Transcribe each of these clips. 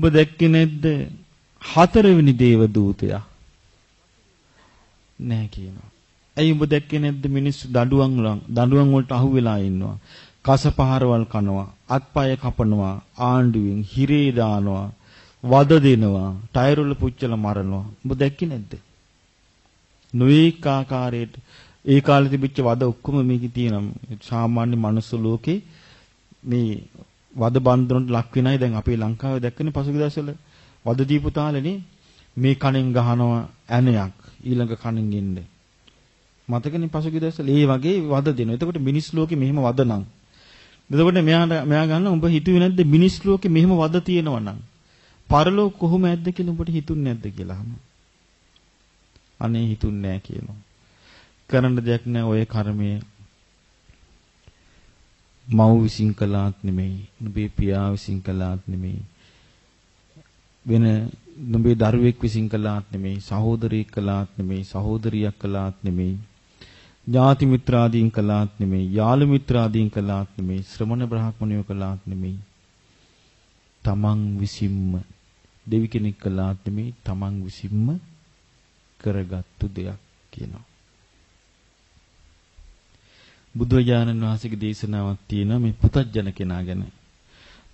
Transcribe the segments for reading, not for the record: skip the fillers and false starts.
ඔබ දැක්කේ නැද්ද හතරවෙනි දේව දූතයා? නෑ කියනවා. ඇයි උඹ දැක්කේ නැද්ද මිනිස්සු දඬුවම් වලට අහු වෙලා ඉන්නවා. කස පහරවල් කනවා, අත්පය කපනවා, ආණ්ඩුවෙන් හිරේ දානවා, වද දෙනවා, ටයර් වල පුච්චලා මරනවා. උඹ දැක්කේ නැද්ද? නොඒක ආකාරයට ඒ කාලේ තිබිච්ච වද ඔක්කොම මේකේ තියෙනවා. සාමාන්‍ය මනුස්ස ලෝකේ මේ වද බන්ධනවලට ලක් වෙන අය දැන් අපේ ලංකාවේ දැක්කනේ පසුගිය දවස්වල වද දීපු තාලෙනේ මේ කණෙන් ගහනවා ඇණයක් ඊළඟ කණෙන් එන්නේ. මතකනේ පසුගිය දවස්වල ඒ වගේ වද දෙනවා. එතකොට මිනිස් ලෝකේ මෙහෙම වද නම්. එතකොට මෙයා ගන්න උඹ හිතුවේ නැද්ද මිනිස් ලෝකේ මෙහෙම වද තියෙනවා නම් පරලෝක කොහොම ඇද්ද කියලා උඹට හිතුන්නේ නැද්ද කියලා අහනවා. අනේ හිතුන්නේ නැහැ කියනවා. කරන්න දෙයක් නෑ ඔය කර්මය මව් විසින් කළාත් නෙමෙයි, නුඹේ පියා විසින් කළාත් නෙමෙයි, වෙන නුඹේ දරුවෙක් විසින් කළාත් නෙමෙයි, සහෝදරයෙක් කළාත් නෙමෙයි, සහෝදරියක් කළාත් නෙමෙයි, ඥාති මිත්‍රාදීන් කළාත් නෙමෙයි, යාළු මිත්‍රාදීන් කළාත් නෙමෙයි, ශ්‍රමණ බ්‍රාහ්මණයෝ කළාත් නෙමෙයි, තමන් විසින්ම දෙවි කෙනෙක් කළාත් නෙමෙයි, තමන් විසින්ම කරගත්තු දෙයක් කියනවා. බුදුරජාණන් වහන්සේගේ දේශනාවක් තියෙනවා මේ පුතත්ජන කෙනා ගැන.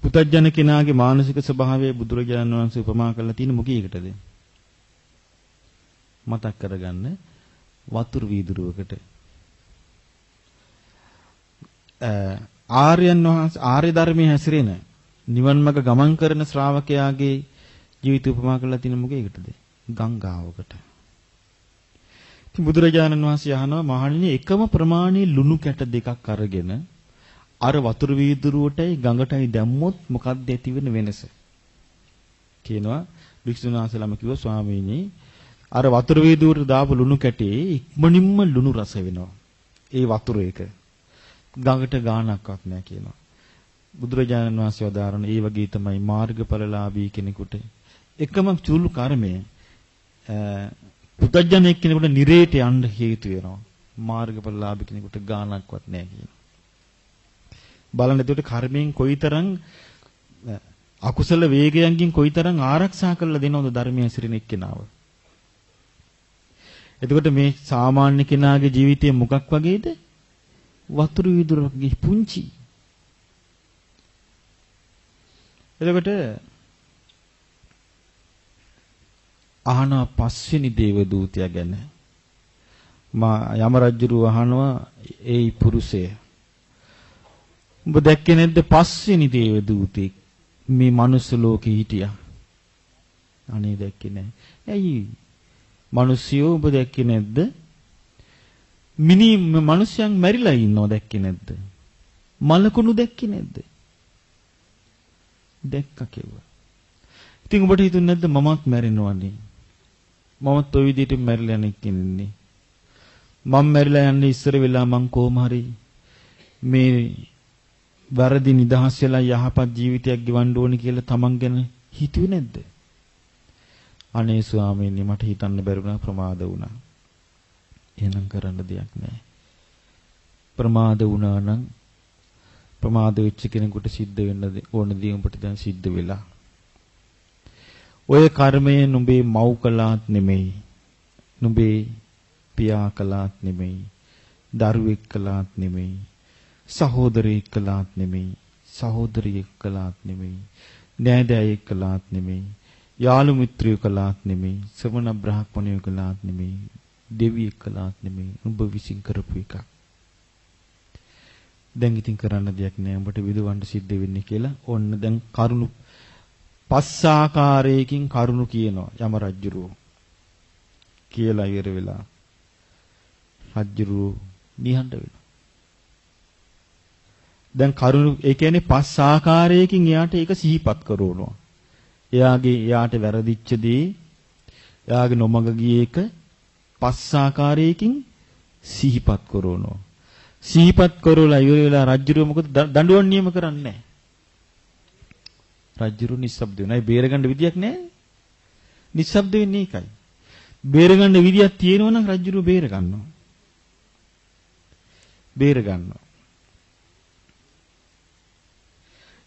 පුතත්ජන කෙනාගේ මානසික ස්වභාවය බුදුරජාණන් වහන්සේ උපමා කරලා තියෙන මොකීකටද? මතක් කරගන්න වතුර වීදුරුවකට. ආර්යයන් වහන්සේ ආර්ය ධර්මයේ හැසිරෙන නිවන් මඟ ගමන් කරන ශ්‍රාවකයාගේ ජීවිත උපමා කරලා තියෙන මොකීකටද? ගංගාවකට. ඉතින් බුදුරජාණන් වහන්සේ අහනවා මහණෙනි එකම ප්‍රමාණයේ ලුණු කැට දෙකක් අරගෙන අර වතුර වීදුරුවටයි ගඟටයි දැම්මොත් මොකක්ද ඇති වෙන වෙනස? කියනවා භික්ෂුන් වහන්සේලාම කිව්වා ස්වාමීනි අර වතුර වීදුරුවට දාපු ලුණු කැටේ ඉක්මනින්ම ලුණු රස වෙනවා. ඒ වතුර එක ගඟට ගාණක්වත් නෑ කියනවා. බුදුරජාණන් වහන්සේ වදාරන ඒ වගේ තමයි මාර්ගඵලලාභී කෙනෙකුට එකම චුළු කර්මය පුතඥයෙක් කෙනෙකුට නිරේට යන්න හේතු වෙනවා. මාර්ගඵලලාභී කෙනෙකුට ගාණක්වත් නෑ කියනවා. බලන්න එතකොට කර්මයෙන් කොයිතරම් අකුසල වේගයන්ගෙන් කොයිතරම් ආරක්ෂා කරලා දෙනවද ධර්මයේ හැසිරෙන එක්කෙනාව. එතකොට මේ සාමාන්‍ය කෙනාගේ ජීවිතය මොකක් වගේද? වතුර වීදුරුවක් වගේ පුංචි. එතකොට අහනවා පස්වෙනි දේව දූතයා ගැන. මා යම රජුරු අහනවා ඒයි පුරුෂය උඹ දැක්කේ නැද්ද පස්වෙනි දේව දූතෙක් මේ මනුස්ස ලෝකේ හිටියා? අනේ දැක්කේ නෑ. ඇයි මිනිස්සුયો උඹ දැක්කේ නැද්ද? මිනි මිනිසයන් මැරිලා ඉන්නව දැක්කේ නැද්ද? මලකුණු දැක්කේ නැද්ද? දැක්කා කිව්වා. ඉතින් උඹට හිතුන්නේ නැද්ද මමත් මැරෙනවනේ? මමත් ඔය විදිහට මැරිලා යන කෙනෙන්නේ. මම මැරිලා යන්නේ ඉස්සර වෙලා මං කොහොම හරි මේ වැරදි නිදහස් වෙලා යහපත් ජීවිතයක් ගෙවන්න ඕනි කියලා තමන් ගැන හිතුවේ නැද්ද? අනේ ස්වාමීනි මට හිතන්න බැරි වුණා, ප්‍රමාද වුණා. එහෙනම් කරන්න දෙයක් නැහැ. ප්‍රමාද වුණා නම් ප්‍රමාද වෙච්ච කෙනෙකුට සිද්ධ වෙන්න ඕන දේ උඹට දැන් සිද්ධ වෙලා. ඔය කර්මය නුඹේ මව් කළාත් නෙමෙයි, නුඹේ පියා කළාත් නෙමෙයි, දරුවෙක් කළාත් නෙමෙයි, සහෝදරයෙක් කළාත් නෙමෙයි, සහෝදරියෙක් කළාත් නෙමෙයි, නෑදෑයෙක් කළාත් නෙමෙයි, යාළු මිත්‍රයෝ කළාත් නෙමෙයි, ශ්‍රමණ බ්‍රාහ්මණයෝ කළාත් නෙමෙයි, දෙවියෙක් කළාත් නෙමෙයි, උඹ විසින් කරපු එකක්. දැන් ඉතින් කරන්න දෙයක් නෑ, උඹට විදවන්න සිද්ධ වෙන්නේ කියලා. ඔන්න දැන් කරුණු පස් ආකාරයකින් කරුණු කියනවා යම රජුරෝ කියලා ඉවර වෙලා රජුරෝ නිහඬ වෙනවා. දැන් කරුණු ඒ කියන්නේ පස් ආකාරයකින් එයාට ඒක සිහිපත් කරවනවා. එයාට වැරදිච්ච දේ, එයාගේ නොමග ගිය එක පස් ආකාරයකින් සිහිපත් කරවනවා. සිහිපත් කරවලා ඉවර වෙලා රජුරෝ මොකද දඬුවම් නියම කරන්නේ නැහැ. රජුරු නිස්සබ්ද වෙනවා. ඒ බේරගන්න විදියක් නැහැ. නිස්සබ්ද වෙන්නේ ඒකයි. බේරගන්න විදියක් තියෙනවා නම් රජුරු බේර ගන්නවා. බේර ගන්නවා.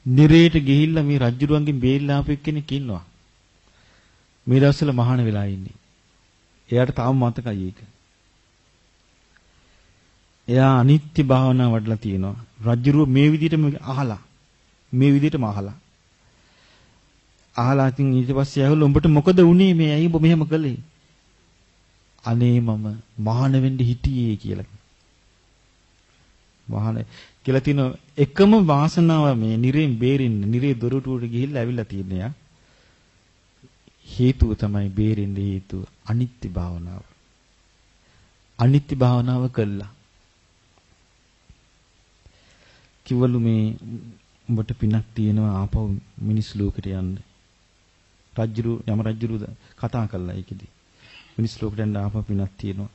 නිරේට ගිහිල්ලා මේ රජුරුවන්ගෙන් බේරිලා ආපු එක්කෙනෙක් ඉන්නවා. මේ දවස්වල මහාන වෙලා ඉන්නේ. එයාට තාම මතකයි ඒක. එයා අනිත්‍ය භාවනා වඩලා තියෙනවා. රජුරුව මේ විදිහටම අහලා මේ විදිහටම අහලා අහලා ඉතින් ඊට පස්සේ ඇහුවලු උඹට මොකද වුනේ මේ ඇයි උඹ මෙහෙම කළේ? අනේ මම මහාන වෙන්න හිටියේ කියලා. මහාන කියලා තියෙන එකම වාසනාව මේ නිරෙන් බේරෙන්න නිරේ දොරටුවට ගිහිල්ලා ඇවිල්ලා තියෙන යා. හේතුව තමයි බේරෙන්න හේතුව අනිත්‍ය භාවනාව. අනිත්‍ය භාවනාව කළා. කිව්වලු මේ උඹට පිනක් තියෙනවා ආපහු මිනිස් ලෝකෙට යන්න. රජුරු යම රජුරු කතා කළා ඒකෙදි. මිනිස් ලෝකෙට යන්න ආපහු පිනක් තියෙනවා.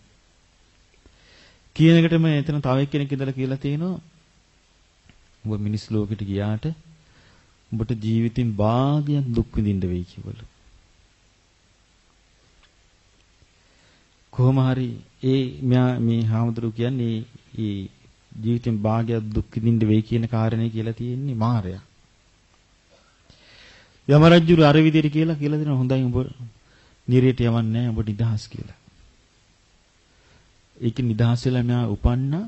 කියන එකටම එතන තව එක්කෙනෙක් ඉඳලා කියලා තියෙනවා උඹ මිනිස් ලෝකෙට ගියාට උඹට ජීවිතෙන් භාගයක් දුක් විඳින්න වෙයි කිව්වලු. කොහොම හරි ඒ මෙයා මේ හාමුදුරු කියන්නේ ඒ ජීවිතෙන් භාගයක් දුක් විඳින්න වෙයි කියන කාරණේ කියලා තියෙන්නේ මාරයා. යම රජුරු අර විදිහට කියලා කියලා දෙනවා හොඳයි උඹ නිරේට යවන්නේ නැහැ උඹ නිදහස් කියලා. ඒක නිදහස් වෙලා මෙයා උපන්නා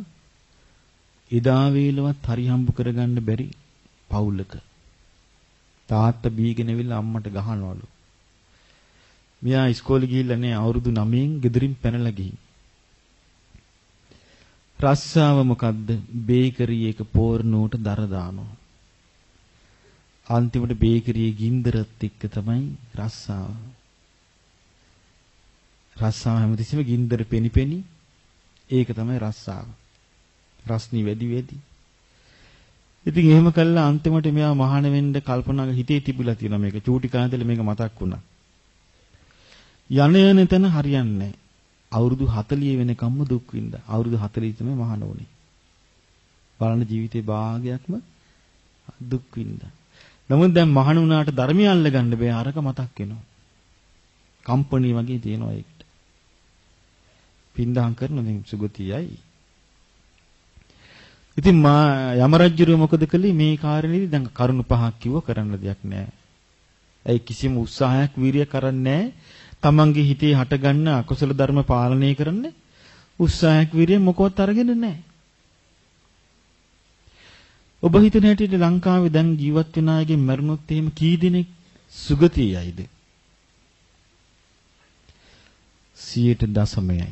එදා වේලවත් හරි හම්බ කරගන්න බැරි පවුලක. තාත්තා බීගෙන ඇවිල්ලා අම්මට ගහනවලු. මෙයා ඉස්කෝලේ ගිහිල්ලා නේ අවුරුදු 9න් ගෙදරින් පැනලා ගිහින්. රස්සාව මොකද්ද? බේකරි එක පෝර්ණුවට දර දානවා. අන්තිමට බේකරියේ ගින්දරත් එක්ක තමයි රස්සාව. රස්සාව හැමතිස්සෙම ගින්දර පෙනි පෙනි ඒක තමයි රස්සාව. රස්නි වැඩි වැඩි. ඉතින් එහෙම කළා අන්තිමට මෙයා මහාන වෙන්න කල්පනා හිතේ තිබිලා තියෙනවා මේක. චූටි කාලේ ඉඳලා මේක මතක් වුණා. යන යන තැන හරියන්නේ නැහැ. අවුරුදු 40 වෙනකම්ම දුක් විඳා. අවුරුදු 40 තමයි මහාන වුනේ. බලන්න ජීවිතේ භාගයක්ම දුක් විඳා. නමුත් දැන් මහාන වුණාට ධර්මය අල්ල ගන්න බෑ. අරක මතක් වෙනවා. කම්පණි වගේ තියෙනවා ඒකට. පින්දහම් කරන දැන් සුගතියයි. ඉතින් මා යම රජුරුව මොකද කළේ මේ කාරණේදී දැන් කරුණු පහක් කිව්ව කරන්න දෙයක් නෑ. ඇයි කිසිම උත්සාහයක් වීරිය කරන්නේ නෑ. තමන්ගේ හිතේ හටගන්න අකුසල ධර්ම පාලනය කරන්න උත්සාහයක් වීරිය මොකවත් අරගෙන නෑ. ඔබ හිතන හැටියට ලංකාවේ දැන් ජීවත් වෙන අයගෙන් මැරුණොත් එහෙම කී දෙනෙක් සුගතිය යයිද? 100.0යි.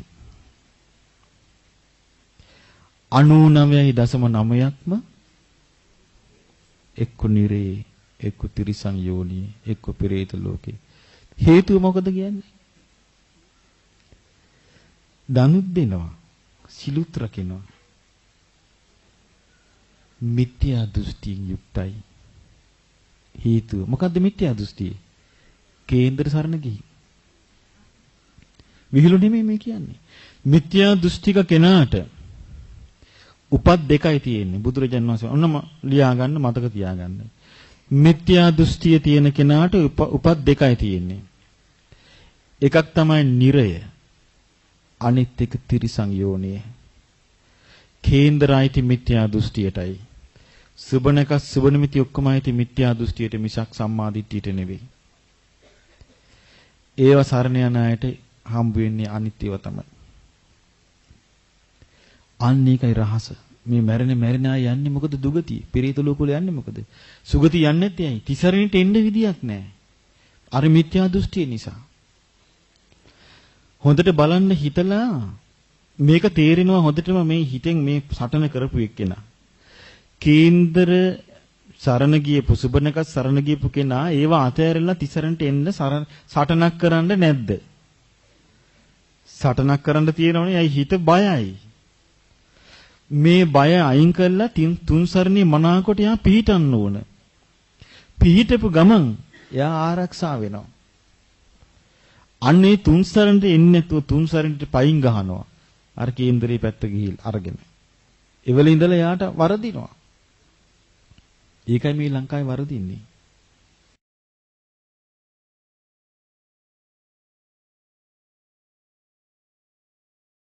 99.9ක්ම එක්ක නිරේ, එක්ක තිරිසන් යෝනියේ, එක්ක පෙරේත ලෝකේ. හේතුව මොකද කියන්නේ? දනුත් දෙනවා, සිලුත් රකිනවා. මිත්‍යා දෘෂ්ටියෙන් යුක්තයි. හේතුව මොකද්ද මිත්‍යා දෘෂ්ටිය? කේන්දර සරණ ගිහි. විහිළු නෙමෙයි මේ කියන්නේ. මිත්‍යා දෘෂ්ටික කෙනාට උපත් දෙකයි තියෙන්නේ. බුදුරජාන් වහන්සේ ඔන්න ලියා ගන්න මතක තියාගන්න. මිත්‍යා දෘෂ්ටිය තියෙන කෙනාට උපත් දෙකයි තියෙන්නේ. එකක් තමයි නිරය. අනිත් එක තිරිසන් යෝනිය. කේන්දරයිති මිත්‍යා දෘෂ්ටියටයි. සුබනක සුබ නිමිති ඔක්කොම අයිති මිත්‍යා දෘෂ්ටියට මිසක් සම්මා දිට්ඨියට නෙවෙයි. ඒව සරණ යන අයට හම්බ වෙන්නේ අනිත් ඒවා තමයි. අන්න ඒකයි රහස. මේ මැරෙන මැරෙන අය යන්නේ මොකද දුගතිය? පෙරේත ලෝකවල යන්නේ මොකද? සුගතිය යන්නේ නැත්තේ ඇයි? තිසරණට එන්න විදියක් නැහැ. අර මිත්‍යා දෘෂ්ටිය නිසා. හොඳට බලන්න හිතලා මේක තේරෙනවා හොඳටම මේ හිතෙන් මේ සටන කරපු එක්කෙනා. කේන්දර සරණ ගියපු සුබනක සරණ ගියපු කෙනා ඒවා අතෑරලා තිසරණට එන්න සටනක් කරන්න නැද්ද? සටනක් කරන්න තියෙනවනේ. ඇයි හිත බයයි. මේ බය අයින් කරලා තුන් සරණේ මනාකොට එයා පිහිටන්න ඕන. පිහිටපු ගමන් එයා ආරක්ෂා වෙනවා. අන්නේ තුන් සරණට එන්නේ නැතුව තුන් සරණට පයින් ගහනවා. අර කේන්දරේ පැත්ත ගිහිල් අරගෙන. එවල ඉඳලා එයාට වරදිනවා. ඒකයි මේ ලංකාවේ වරදින්නේ.